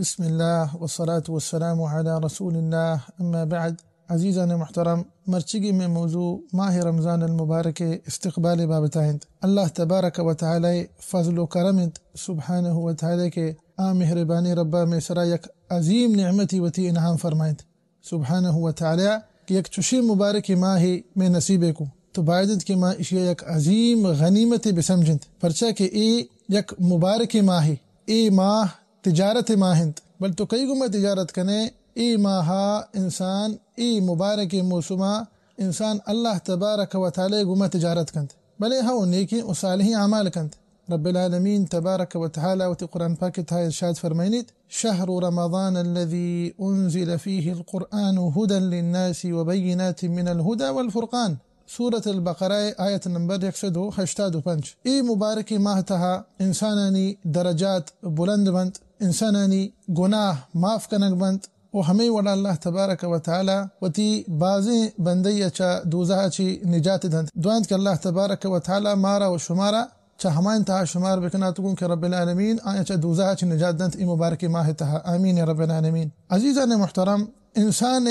بسم اللہ والصلاة والسلام علی رسول اللہ، اما بعد۔ عزیزان محترم، مرچگی میں موضوع ماہ رمضان المبارک استقبال بابتا انت۔ اللہ تبارک و تعالی فضل و کرم انت سبحانہ و تعالی کہ آ مہربانی ربا میں سرا یک عظیم نعمتی وتی انعام فرمائنت سبحانہ و تعالی کہ یک چشیں مبارکیں ماہے میں نصیبے کو، تو باید انت کہ ما اشیا یک عظیم غنیمتے بسمجھنت، پرچا کہ اے یک مبارکیں ماہے، اے ماہ تجارت ماہ انت، بل تو کئی گوما تجارت کنے؟ اے ماہا انسان، اے مبارکیں موسما انسان اللہ تبارک و تعالی گوما تجارت کنت، بلے ہو نیکیں و صالحیں اعمال کنت۔ رب العالمین تبارک و تعالی وتی قرآن پاک تہا ارشاد فرمائنیت، شهر رمضان الذي أنزل فيه القرآن هدى للناس وبينات من الهدى والفرقان۔ سورة البقرہ آیت نمبر یک سد و ہشتاد و پنچ۔ اے مبارکیں ماہ تہا انسانانی درجات بلند بنت، انسانانی گناہ معاف کنگ بنت، و ہمے وڑا اللہ تبارک و تعالی وتی بازیں بندہ چہ دوزہ چی نجات دنت۔ دعا انت کہ اللہ تبارک و تعالی مارا و شمارا چہ ہمائیں تہا شمار بکنات گوں کہ رب العالمین آیاں چہ دوزہ چی نجات دنت اے مبارکیں ماہ تہا۔ آمین یا رب العالمین۔ عزیزان محترم، انسان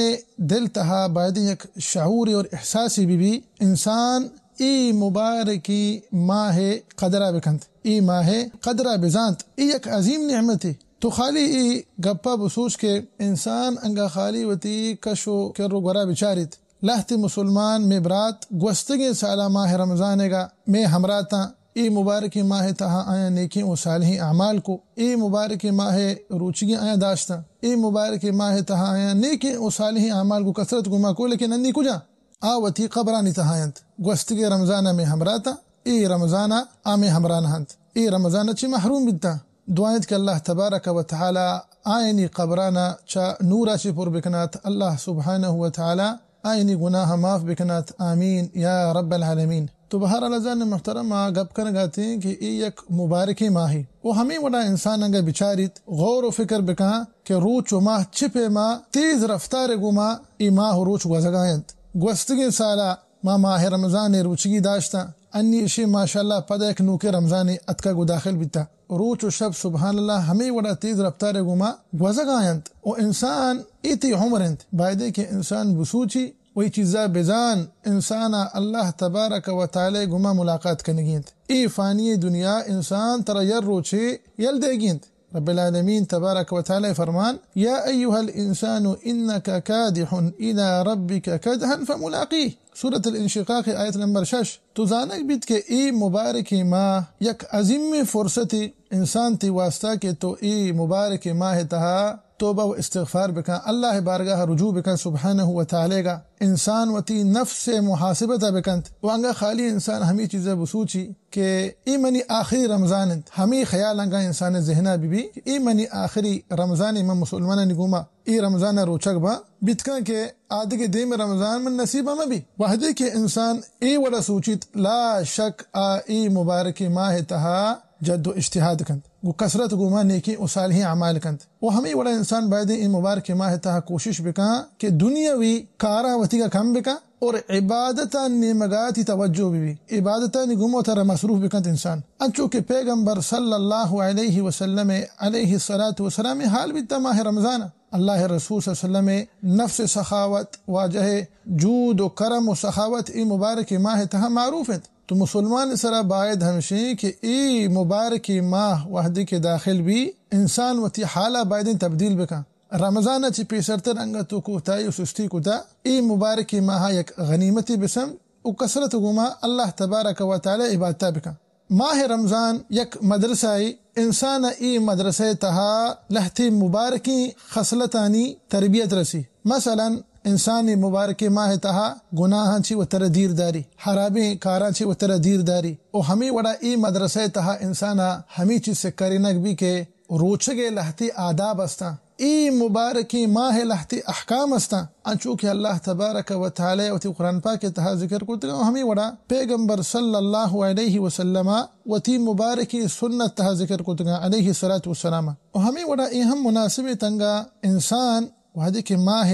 دل تہا باید یک شعور اور احساسی بی بی، انسان اے مبارکیں ماہ قدرہ بکنت، اے ماہ قدرہ بزانت، اے یک عظیم نعمتے۔ تو خالی اے گپا بسوچ کہ انسان انگا خالی وتی کش و کر و گورا بچاریت۔ لہتے مسلمان، مے برات، گوستگیں سالا ماہ رمضانگا مے ہمراتاں، اے مبارکیں ماہ تہا آیاں نیکیں و صالحیں اعمال کو، اے مبارکیں ماہ روچگی آیاں داشتاں، اے مبارکیں ماہ تہا آیاں نیکیں و صالحیں اعمال کو کثرت گوما کو، لیکن انی کجا؟ آ وتی قبرانی تہا انت۔ گوستگیں رمضانا مے ہمراتاں، اے رمضانا آ مے ہمراہ نہ انت، اے رمضانا چی محروم بیتاں۔ دعا انت کہ اللہ تبارک و تعالی آیانی قبرانا چہ نورا چی پر بکنات، اللہ سبحانہ و تعالی آیانی گناہ معاف بکنات، آمین یا رب العالمین۔ تو بہرحال عزیزان محترم، آ گپ کنگاتیں کہ اے یک مبارکیں ماہے و ہمے وڑا انسان انگا بچاریت، غور و فکر بکاں کہ روچ و ماہ چہ پیما تیز رفتار گوما اے ماہ و روچ گوزگا انت۔ گوستگیں سالا ما ماہ رمضان روچگی داشتاں، انی اشی ماشاءاللہ پدا یک نوکیں رمضانے اتکگ و داخل بیتا۔ روچ و شپ سبحان اللہ ہمے وڑا تیز رفتار گوما گوزگا انت و انسان ایتی عمر انت، بایدے کہ انسان بسوچی و اے چیزا بزان، انسانا اللہ تبارک و تعالی گوما ملاقات کنگی انت۔ اے فانی دنیا انسان ترا یر روچے یل دیگی انت۔ رب العالمین تبارک و تعالی فرمان، یا ایها الانسان انک کادح الی ربک کدحا فملاقیہ۔ سورۃ الانشقاق آیت نمبر شش۔ تو زانگ بیت کہ اے مبارکیں ماہ یک عظیمیں فرصتے انسان تی واسطہ کہ تو اے مبارکیں ماہ تہا توبہ و استغفار بکن، اللہ بارگاہ رجوع بکن سبحانہ و تعالی گا۔ انسان وتی نفس محاسبت بکنت و انگا خالی انسان ہمے چیزا بسوچی کہ اے منی آخری رمضان انت۔ ہمے خیال انگا انسان ذہنا بی بی کہ اے منی آخری رمضان، من مسلمانانی گوما اے رمضان روچگ باں، بیتکاں کہ آدگہ دیم رمضان من نصیبا مہ بی۔ وہدے کہ انسان اے وڑا سوچیت، لا شک آ اے مبارکیں ماہ تہا جد و اجتہاد کنت، گوں کثرت گوما نیکیں و صالحیں اعمال کنت۔ و ہمے وڑا انسان بایدیں اے مبارکیں ماہ تہا کوشش بکاں کہ دنیاوی کاراں وتیگا کم بکاں اور عبادتاں نیمگا تی توجہ بی بی، عبادتانی گوما وتارا مصروف بکنت انسان۔ انچو کہ پیغمبر صلی اللہ علیہ وسلم علیہ الصلاۃ والسلام حال بیتا ماہ رمضان، اللہ رسول صلی اللہ علیہ وسلم نفس سخاوت، واجہ جود و کرم و سخاوت اے مبارکیں ماہ تہا معروف انت۔ تو مسلمان سرا باید ہمشیں کہ اے مبارکیں ماہ وہدے کہ داخل بی، انسان وتی حالا بایدیں تبدیل بکن۔ رمضان چی پیسرتر انگا تو کوتاہی و سستی کتا، اے مبارکیں ماہا یک غنیمتے بسمجھ و کثرت گوما اللہ تبارک و تعالی عبادتا بکن۔ ماہ رمضان یک مدرسہ ای، انسان اے مدرسہ تہا لہتے مبارکیں خصلتانی تربیت رسی۔ مثلاً انسان مبارکیں ماہ تہا گناہاں چی وترا دیر داری، حرابیں کاراں چی وترا دیر داری۔ و ہمے وڑا اے مدرسہ تہا انسانا ہمے چیز سکرینگ بی کہ روچگے لہتے آداب استاں، اے مبارکیں ماہ لہتے احکام استاں، انچو کہ اللہ تبارک و تعالی وتی قرآن پاک تہا ذکر کتگا و ہمے وڑا پیغمبر صلی اللہ علیہ وسلم وتی مبارکیں سنت تہا ذکر کتگا علیہ الصلاۃ والسلام۔ و ہمے وڑا اے ہم مناسب تنگا انسان وہدے کہ ماہ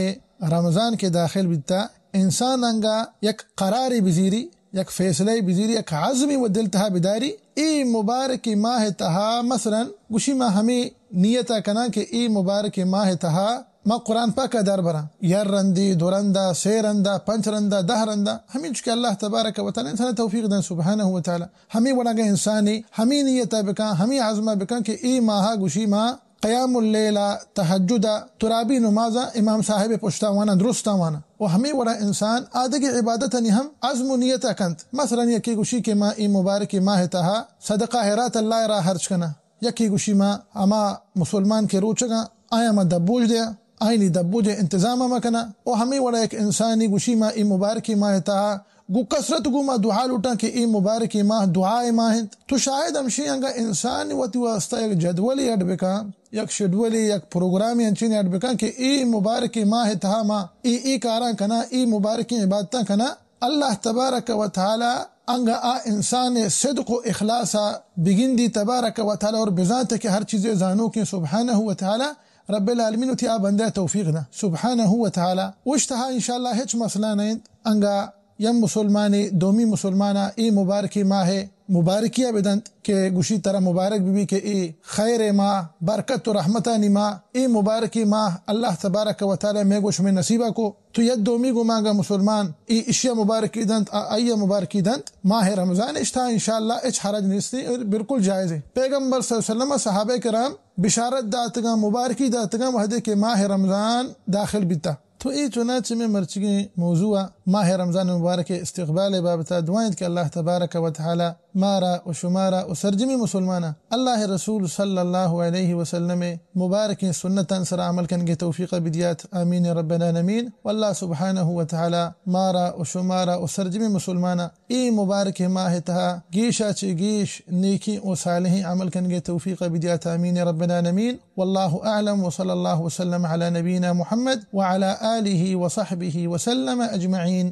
رمضان کہ داخل بیتا، انسان انگا یک قرارے بزیری، یک فیصلہ بزیری، یک عزمی و دل تہا بداری، اے مبارک ماہ تہا مثلاً گوشی ما ہمیں نیتا کناں کہ اے مبارک ماہ تہا ما قرآن پاک ء در براں، یا رندی، دو رندا، سے رندا، پنچ رندا، دہ رندا، ہمینچو کہ اللہ تبارک و تعالی انسان توفیق دن سبحانہ و تعالی۔ ہمیں وڑا اگاں انسانی ہمیں نیتا بکاں، ہمیں عزمہ بکاں کہ اے ماہا گوشی ما قیام اللیل ء، تہجد ء، ترابی نماز ء امام صاحب پشتا وانا، درستا وانا۔ و ہمیں وڑا انسان آدگہ عبادتانی ہم عزم و نیتا کنت۔ مثلاً یکے گوشی کہ ما اے مبارک ماہ تہا صدقہ خیرات اللہ راہ ہرچ کناں۔ یکے گوشی ما ہما مسلمان کہ روچگاں آیاں ما دبوج دیاں، آئینی دبوج انتظام ما کناں۔ و ہمیں وڑا یک انسانی گوشی ما اے مبارک ماہ تہا گوں کثرت گوں ما دعا لوٹاں کہ اے مبارک ماہ دعا ماہ انت۔ تو شاید ہمشی انگا انسان وتی واسطہ یک جدولے اڈ بکاں، یک شیڈولے، یک پروگرامے انچین اڈ بکاں کہ اے مبارک ماہ تہا ما اے اے کاراں کناں، اے مبارکیں عبادتاں کناں۔ اللہ تبارک و تعالی انگا آ انسان صدق و اخلاص ء بگندی تبارک و تعالی اور بزانت کہ ہر چیزے زانوکیں سبحانہ و تعالی رب العالمین وتی آ بندہ توفیق دا سبحانہ و تعالی۔ وشتہا انشاءاللہ ہچ مسئلہ نہ انت۔ انگا یم مسلمانے دومی مسلمانا اے مبارکی ماہ مبارکیا بدنت کہ گوشی ترا مبارک بہ بی کہ اے خیر ماہ، برکت و رحمتانی ماہ، اے مبارکی ماہ اللہ تبارک و تعالی مے گو شمے نصیبا کو۔ تو یک دومی گو مانگا مسلمان اے اشیا مبارکی دنت، آ آئیا مبارکی دنت۔ ماہ رمضان اشتا انشاءاللہ ہچ حرج نیستی، بالکل جائز ہے۔ پیغمبر صلی اللہ علیہ وسلم صحابہ کرام بشارت داتگاں، مبارکی داتگاں وہدے کہ ماہ رمضان داخل بیتا۔ تو اے چنانچہ مئے مرچیگیں موضوع ء ماہ رمضان مبارک ء استقبال ء بابت ء دعا انت کہ اللہ تبارک و تعالی مارا و شمارا و سرجمیں مسلماناں اللہ ء رسول صلی اللہ علیہ وسلم ء مبارکیں سنتاں سرا عمل کنگ ء توفیق ء بدیات، آمین رب العالمین۔ واللہ سبحانہ و تعالی مارا و شمارا و سرجمیں مسلماناں اے مبارک ماہ تہا گیشا چہ گیش نیکیں و صالحیں عمل کنگ ء توفیق ء بدیات، آمین رب العالمین۔ واللہ اعلم، وصلی اللہ وسلم علی نبینا محمد وعلی آلہ وصحبہ وسلم اجمعین۔